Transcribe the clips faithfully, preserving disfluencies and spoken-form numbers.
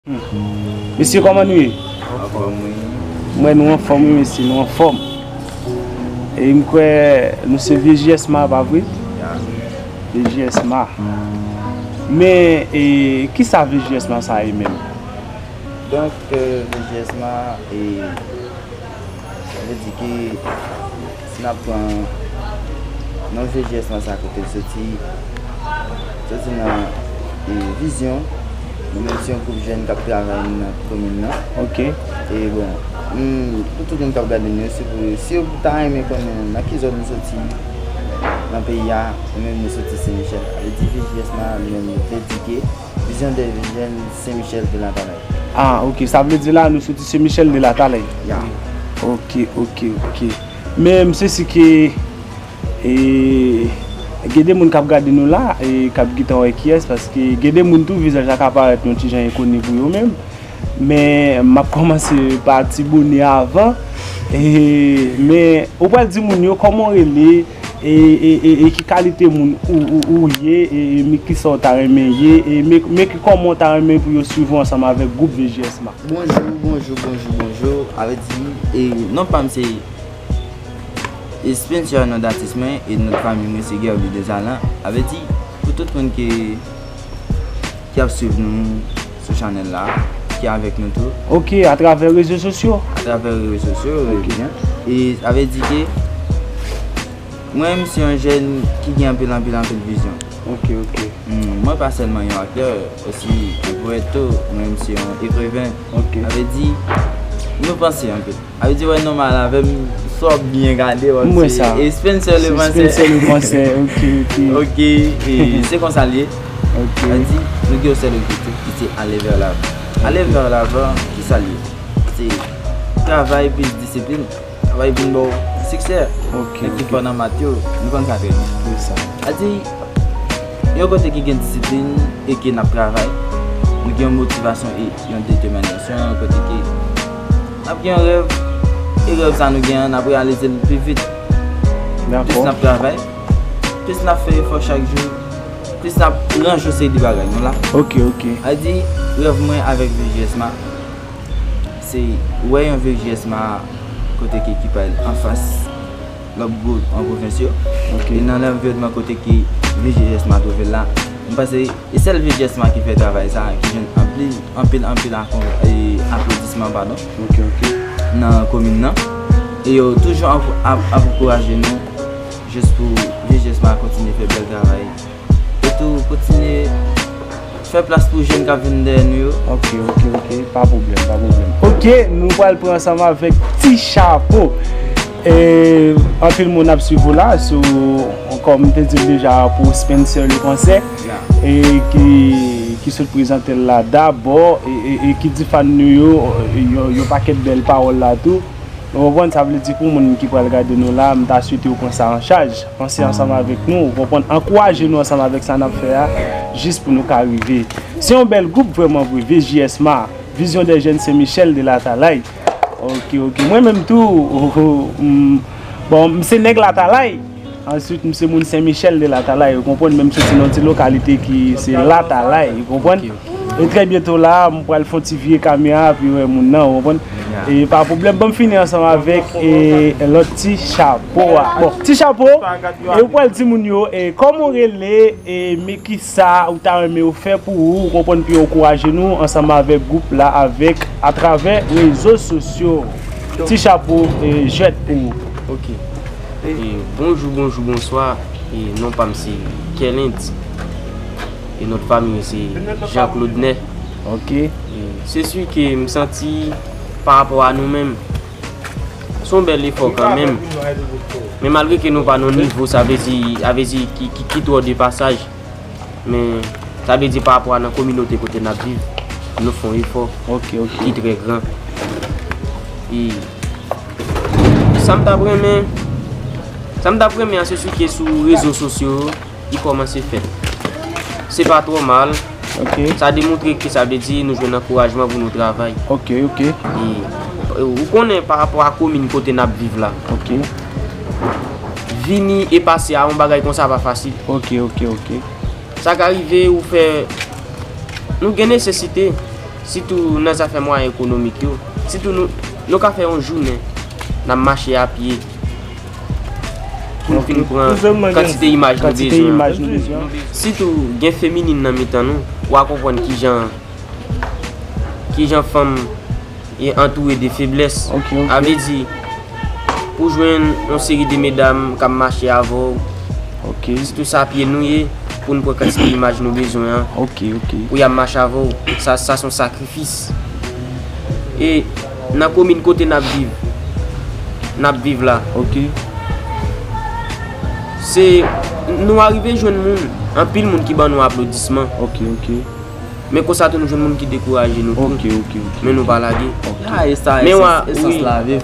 Mesye, kòman nou ye? Anfòm, wi. M wè nou anfòm, wi, mesye, nou anfòm. E m kwè nou se V J S Ma, pa vre? Ya. V J S Ma. Men, e, kisa V J S Ma sa ye menm? Donk, euh, V J S Ma, e, sa vle di ke si n ap pran non V J S Ma sa kote l soti, soti nan, e, vizyon. Nou menm se yon gwoup jèn k ap travay nan komin nan. Ok. E bon, m, pou tout moun k ap gade nou, si, pou, si w ta renmen konnen nan ki zòn nou soti nan peyi a, nou menm nou soti Sen Michèl. Sa vle di V J S Ma li menm li vle di ke Vizyon de jèn Sen Michèl de Latalay. Ah, ok. Sa vle di la, nou soti Sen Michèl de Latalay. Ya. Ok, ok, ok. Men m se si ke, e, gen de moun k ap gade nou la, e k ap gentan wè kiyès, paske gen de moun tou, vizaj la ka parèt yon ti jan enkoni pou yo menm. Men m ap kòmanse pa Tibone avan. E, men ou pral di moun yo kòman w rele, e, e, e, e ki kalite moun ou, ou, ou ye, e, e men kisa w ta renmen ye, e men, men ki kòman w ta renmen pou yo swiv ou ansanm avèk gwoup V J S Ma. Bonjou, bonjou, bonjou, bonjou. A vle di, e, non pa m se, e, Spencer, non datis mwen, e non fanmi mwen se Guerby Desalin. A vle di, pou tout moun ki, ki ap swiv nou sou chanèl la, ki avèk nou tou. Ok, atravè rezo sosyo? Atravè rezo sosyo, wi, byen. E sa vle di ke mwen menm se yon jèn ki gen anpil, anpil, anpil vizyon. Ok, ok. Hmm, mwen pa sèlman yon aktè, osi yon pwèt tou, mwen menm se yon ekriven. Ok. Sa vle di, nou panse anpil. Sa vle di, wè, nòmal avè m, si w ap byen gade, w ap di, e Spencer le Penseur. Spencer le Penseur, ok, ok. Ok, e se konsa l ye. Ok. Sa vle di, nou gen yon sèl objektif ki se ale vè lavan. Ale vè lavan, ki sa l ye? Se travay plis disiplin. Travay vin ba w siksè. Ok, nèg ki fò nan mat yo, nou konn sa trè byen. Wi, sa. Sa di, yon kote ki gen disiplin e ke n ap travay, nou gen yon motivasyon e yon detèminasyon, yon kote ke n ap gen yon rèv, e rèv sa nou gen an, n ap reyalize l pi vit. Dakò. Plis n ap travay, plis n ap fè efò chak jou, plis n ap ranje yon seri de bagay nou la. Ok, ok. Sa di, rèv mwen avèk V J S Ma, se wè yon V J S Ma kote ke ki pral anfas lòt gwoup an pwovens yo. Ok. E nan lanviwònman kote ke V J S Ma twouve l la, m panse e sèl V J S Ma ki fè travay sa, ki jwenn anpil, anpil, anpil akon-, e, aplodisman, padon, ok, ok, nan komin nan. E yo toujou ap, ap, ap ankouraje nou, jis pou V J S Ma kontinye fè bèl travay. E tou, kontinye fè plas pou jèn k ap vin dèyè nou yo. Ok, ok, ok. Pa pwoblèm, pa pwoblèm. Ok, nou pral pran ansanm avèk Ti Chapo. E, anpil moun ap swiv ou la, sou, kòm m te di l deja, pou Spencer le Penseur, e ki, ki sot prezante l la dabò, e, e, e ki di fan nou yo, e, yon, yon pakèt bèl pawòl la tou. Ou konprann, sa vle di pou moun ki pral gade nou la, m ta swete w pran sa an chaj. Panse ansanm avèk nou, ou konprann, ankouraje nou ansanm avèk sa n ap fè a, jis pou nou ka rive. Se yon bèl gwoup vrèman vre, V J S Ma, Vision des Jeunes Saint Michel de Latalay. Ok, ok. Mwen menm tou, oh, oh, m, bon, m se nèg Latalay. Answit, m se moun Sen Michèl de Latalay, ou konprann, men m soti nan yon ti lokalite ki se Latalay, ou konprann? Ok, ok. E trè byento la, m pral fè yon ti vire kamera pou yo wè moun nan, ou konprann? Ya. E pa pwoblèm, ban m fini ansanm avèk, e, lòt Ti Chapo a. Bon, Ti Chapo, e ou pral di moun yo, e, kòman w rele, e, men kisa ou ta renmen yo fè pou ou, ou konprann, pou yo ankouraje nou ansanm avèk gwoup la, avèk, atravè rezo sosyo. Ti Chapo, e, jwèt pou ou. Ok. E, bonjou, bonjou, bonswa. E, non pa m se Kèlens. E, non fanmi se Jean Claude Ney. Ok. E, se si ke m santi pa rapò a nou menm, se yon bèl efò kanmenm. Men malgre ke nou pa nan nivo, sa vle di, sa vle di ki, ki, ki twò de pasaj. Men, sa vle di pa rapò a nan kominote kote n ap viv, nou fè yon efò, ok, ok, ki trè gran. E sa m t ap renmen, sa m t ap renmen an, se si ke sou rezo sosyo yo, li kòmanse fèt. Se pa twò mal. Ok. Sa demontre ke sa vle di nou jwenn ankourajman pou nou travay. Ok, ok. E, e ou konnen pa rapò a komin kote n ap viv la. Ok. Vini e pase a yon bagay konsa pa fasil. Ok, ok, ok. Sa ka rive ou fè, nou gen nesesite. Sitou nan zafè mwayen ekonomik yo. Sitou nou, nou ka fè yon jounen, n ap mache a pye pou n fin pran kantite imaj nou bezwen. Sitou gen feminin nan mitan nou, w a konprann kijan, kijan fanm e antoure de feblès. Sa vle di, pou jwenn yon seri de medam k ap mache avè w, sitou sa pye nou ye, pou n pran kantite imaj nou bezwen an, pou y ap mache avè w. Sa, sa se yon sakrifis. E nan komin kote n ap viv, n ap viv la, se, nou arive jwenn moun, anpil moun ki ban nou aplodisman. Men konsa tou nou jwenn moun ki dekouraje nou tou. Men nou pa lage. Men w a, wi,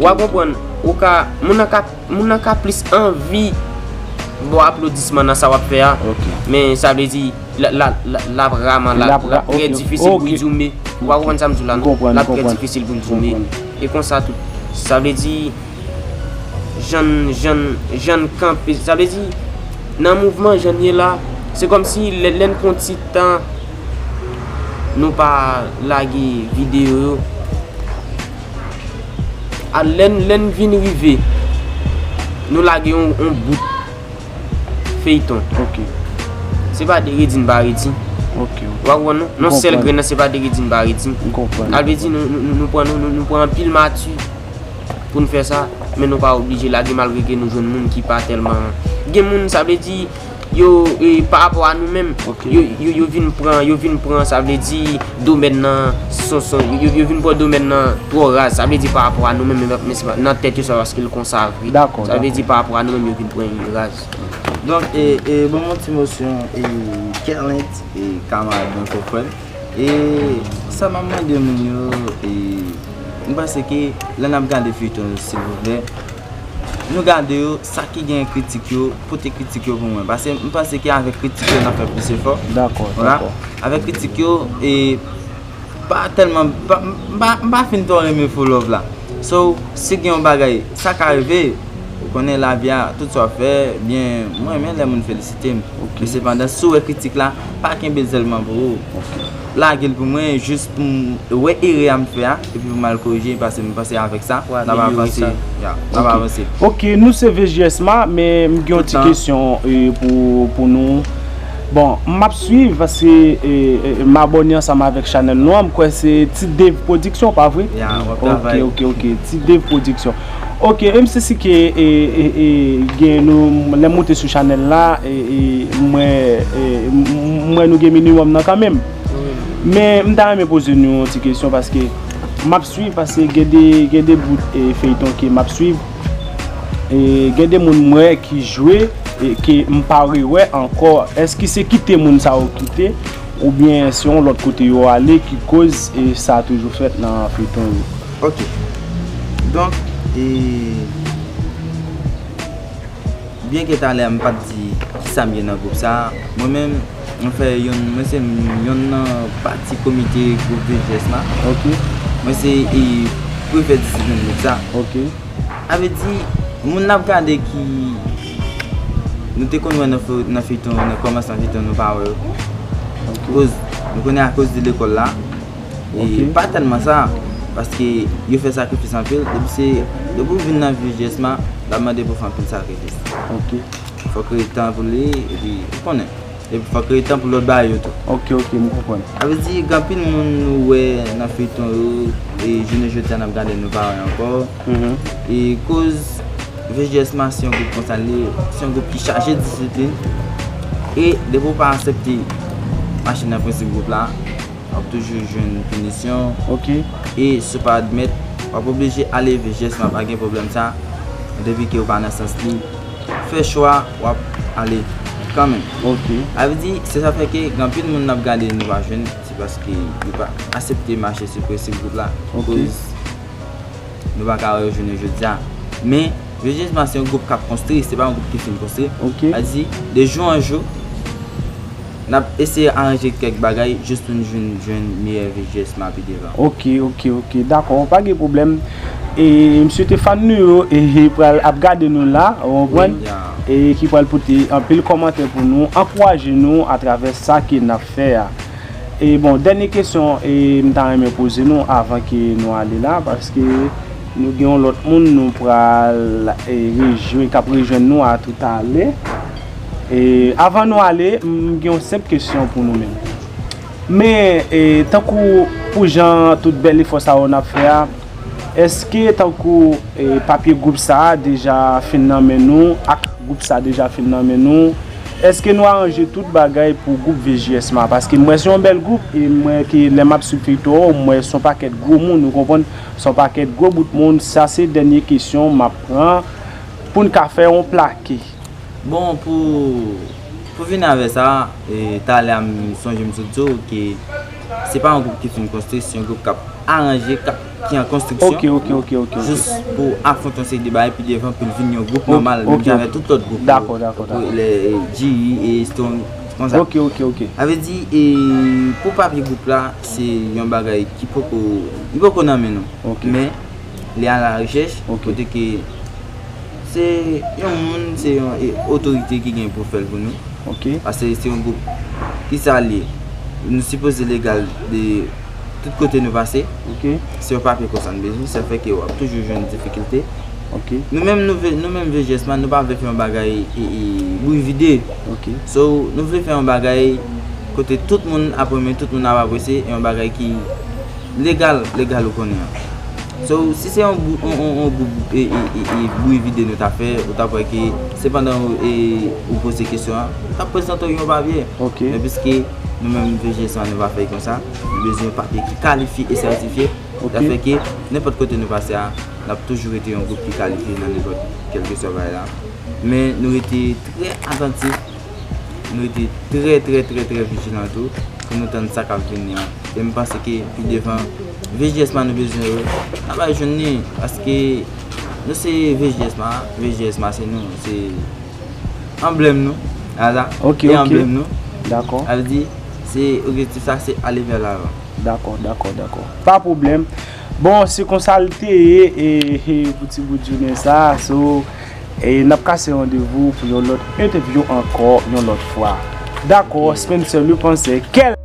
w a konprann. Ou ka, moun nan ka, moun nan ka plis anvi ba w aplodisman nan sa w ap fè a. Men sa vle di, l, l, l, l ap raman, l ap, l ap trè difisil pou l di w me. Ou pa konprann sa m di w la, non? L ap trè difisil pou l di w me. E konsa tou. Sa vle di, jan n, jan n, jan n kanpe, sa vle di, nan mouvman jan n ye la, se kòmsi lè, lè n pran ti tan, nou pa lage videyo yo. A, lè n, lè n vin rive, nou lage yon, yon bout feyton. Se pa de redi n pa redi. W a konprann, non? Non, sèl grenn nan, se pa de redi n pa redi. Sa vle di, nou, nou, nou, nou pran, nou, nou, nou pran anpil mati pou n fè sa, men nou pa oblije lage malgre ke nou jwenn moun ki pa tèlman. Gen moun, sa vle di, yo, e, pa rapò a nou menm, yo, yo, yo vin pran, yo vin pran, sa vle di, domèn nan, son, son, yo, yo vin pran domèn nan twò raz, sa vle di pa rapò a nou menm, men, men se pa, nan tèt yo, se pa paske l konsa vre. Sa vle di pa rapò a nou menm, yo vin pran li raz. Donk, e, e, ban m yon ti mo sou, e, Kerlens, e, kamarad mwen, frè m. E sa m ap mande moun yo, e, m panse ke lè n ap gade feyton yo, silvouplè, nou gade yo, sa ki gen kritik yo, pote kritik yo pou mwen. Paske m panse ke avèk kritik yo, n ap fè plis efò. Dakò, dakò. Avèk kritik yo, e, pa tèlman, pa, m pa, m pa fin twò renmen fo love la. So, si gen yon bagay, sa ka rive, ou konnen lavi a, tout sa w ap fè, byen, mwen renmen lè moun felisite m. Men sepandan, si w wè kritik la, pa kenbe l sèlman pou ou. Lage l pou mwen, jis pou m wè erè a m fè a, epi pou m al korije, paske m panse avèk sa, n ap avanse. Ya, n ap avanse. Ok, nou se V J S Ma, men m gen yon ti kesyon, e, pou, pou nou. Bon, m ap swiv paske, e, e, m abòne ansanm avèk chanèl nou an, m kwè se Ti Dave Production, pa vre? Ya, w ap travay. Ok, ok, ok, Ti Dave Production. Ok, M C C K, e, e, e, gen nou, lè m moute sou chanèl la, e, e, m wè, e, m, m wè nou gen minimòm nan kanmenm. Men m ta renmen poze nou yon ti kesyon paske m ap swiv, paske gen de, gen de bout, e, feyton ke m ap swiv. E, gen de moun m wè ki jwe, e, ke m pa rewè ankò. Èske se kite moun sa yo kite, oubyen se yon lòt kote yo ale ki koz, e, sa toujou fèt nan feyton yo? Ok. Donk, e, byenke talè a m pa t di kisa m ye nan gwoup sa a, mwen menm, mwen fè youn, mwen se youn nan pati komite gwoup V J S Ma. Ok. Mwen se, e, prefè disiplin gwoup sa. Ok. Sa vle di, moun n ap gade ki nou te konn wè nan fe-, nan feyton, nan kòmansman feyton, nou pa wè yo. Ok. Koz, nou konnen akoz de lekòl la. E pa tèlman sa, paske yo fè sakrifis anpil. Depi se, depi w vin nan V J S Ma, l ap mande pou w fè anpil sakrifis. Ok. Fòk rete tan pou li, epi ou konnen. Epi fòk rete tan pou lòt bagay yo tou. Ok, ok, m konprann. Sa vle di, gen anpil moun nou wè nan feyton yo, e jounen jodi a n ap gade nou pa wè ankò. E koz V J S Ma se yon gwoup konsa l ye, se yon gwoup ki chaje disiplin. E depi w pa aksepte mache nan prensip gwoup la, w ap toujou jwenn pinisyon. Ok. E si w pa admèt, w ap oblije ale V J S Ma, pa gen pwoblèm sa. Depi ke w pa nan sans li, fè chwa, w ap ale kanmenm. Ok. Sa vle di, se sa fè ke gen anpil moun n ap gade nou pa jwenn, se paske yo pa aksepte mache sou prensip gwoup la. Ok. Koz nou pa ka wè yo jounen jodi a. Men, V J S Ma se yon gwoup k ap konstwi, se pa yon gwoup ki fin konstwi. Ok. Sa di, de jou an jou, n ap eseye aranje kèk bagay jis pou n jwenn, jwenn meyè V J S Ma pi devan. Ok, ok, ok. Dakò, pa gen pwoblèm. E, m swete fan nou yo, e, e pral ap gade nou la, ou konprann? Wi, ya. E ki pral pote anpil kòmantè pou nou, ankouraje nou atravè sa ke n ap fè a. E bon, dènye kesyon e m ta renmen poze nou avan ke nou ale la, paske nou gen yon lòt moun nou pral e, rejwenn, k ap rejwenn nou a toutalè. E avan nou ale, m gen yon senp kesyon pou nou menm. Men, e, tankou pou jan tout bèl efò sa yo n ap fè a, èske tankou e, papye gwoup sa a deja fin nan men nou, ak gwoup sa a deja fin nan men nou, èske nou aranje tout bagay pou gwoup V J S M A? Paske m wè se yon bèl gwoup, e m wè ke lè m ap swiv feyton an, m wè se yon pakèt gwo moun, ou konprann, se yon pakèt gwo bout moun, sa se dènye kesyon m ap pran pou n ka fè yon plake. Bon, pou, pou vini avè sa, e, talè a m sonje m sot di w ke se pa yon gwoup ki fin konstwi, se yon gwoup k ap aranje, k ap, ki an konstriksyon. Ok, ok, ok, ok, ok. Jis pou afwonte yon seri de bagay pi devan pou l vin yon gwoup nòmal, menm jan avèk tout lòt gwoup yo. Dakò, dakò, dakò. Lè, e, G E e Stone, konsa. Ok, ok, ok. Sa vle di, e, pou papye gwoup la, se yon bagay ki poko, li poko nan men nou. Ok. Men, li a la rechèch, kote ke se yon moun, se yon e, otorite ki gen pou fè l pou nou. Ok. Paske se yon gwoup ki sa l ye. Nou sipoze legal de tout kote nou pase. Ok. Se yon papye konsa n bezwen, sa fè ke w ap toujou jwenn difikilte. Ok. Nou menm, nou vle, nou menm V J S M A, nou pa vle fè yon bagay e, e, bri vide. Ok. So, nou vle fè yon bagay kote tout moun ap renmen, tout moun ap apresye, e yon bagay ki legal, legal ou konnen an. So, si se yon, bou- yon, yon, yon gwoup e, e, e, e bri vide nou ta fè, ou ta wè ke se pandan ou, e, ou poze kesyon an, ou ta prezante w yon papye. Ok. Men piske nou menm V J S M A nou pa fè l konsa, nou bezwen yon papye ki kalifye e sètifye. Ok. Sa fè ke nenpòt kote nou pase a, n ap toujou rete yon gwoup ki kalifye nan nenpòt kèlkeswa bagay la. Men nou rete trè atantif, nou rete trè, trè, trè, trè vijilan tou pou nou tann sa k ap vini an. E m panse ke pi devan, V J S M A nou bezwen yo, n ap al jwenn li, paske nou se V J S M A, V J S M A se nou, se anblèm nou, ala, ok, e ok, anblèm nou. Dakò. Sa vle di, se objektif sa, se ale vè lavan. Dakò, dakò, dakò. Pa pwoblèm. Bon, se konsa l te ye, e, e, pou ti bout jounen sa, so, e, n ap kase randevou pou yon lòt entèvyou ankò, yon lòt fwa. Dakò, Spencer, nou panse, kèl